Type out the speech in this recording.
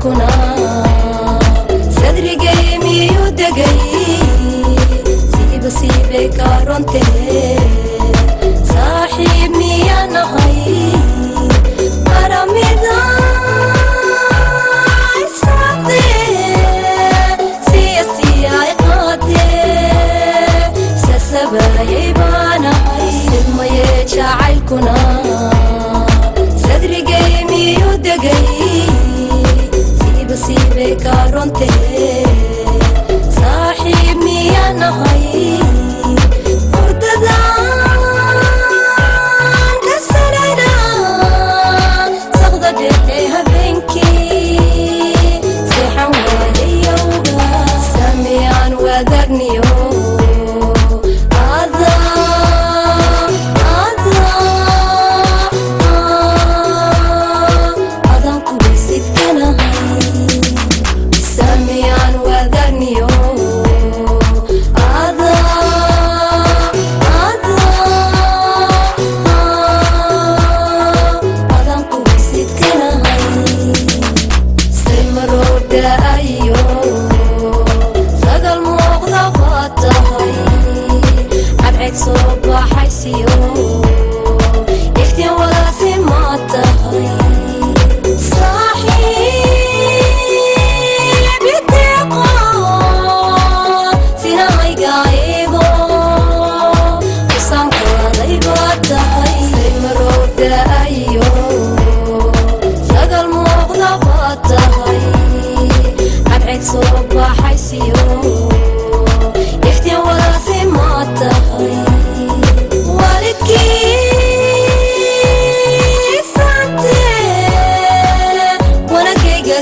Jacaylkuna sadrigay miyuu degay? Siiba siibay kaaronte, saaxiib miyaa nahay? Qaramida saade siya siyay qaade, sasabayay baanahay. Sidmaye jacaylkuna sadrigay miyuu degay? Siiba siibay kaaronte, saaxiib miyaa nahay? Hurdadan ka sarana saqda dhexe habeenkii seexan waayayowga, samiyaan wadaagniyo adan kubisidkanahay, samiyaan wadaagniyo adan kubisidkanahay. Simarowdaayo sagal muuqda baad tahay, cadceed soo baxaysiyo iftiin wadaasimaad tahay. Saaxiib iteeqo sinahayga igo usankaaday baad tahay. Simarowdaayo sagal muuqda baad tahay, cadceed soo baxaysiyo iftiin wadaasimaad tahay. Waalidkiisante wanagayga.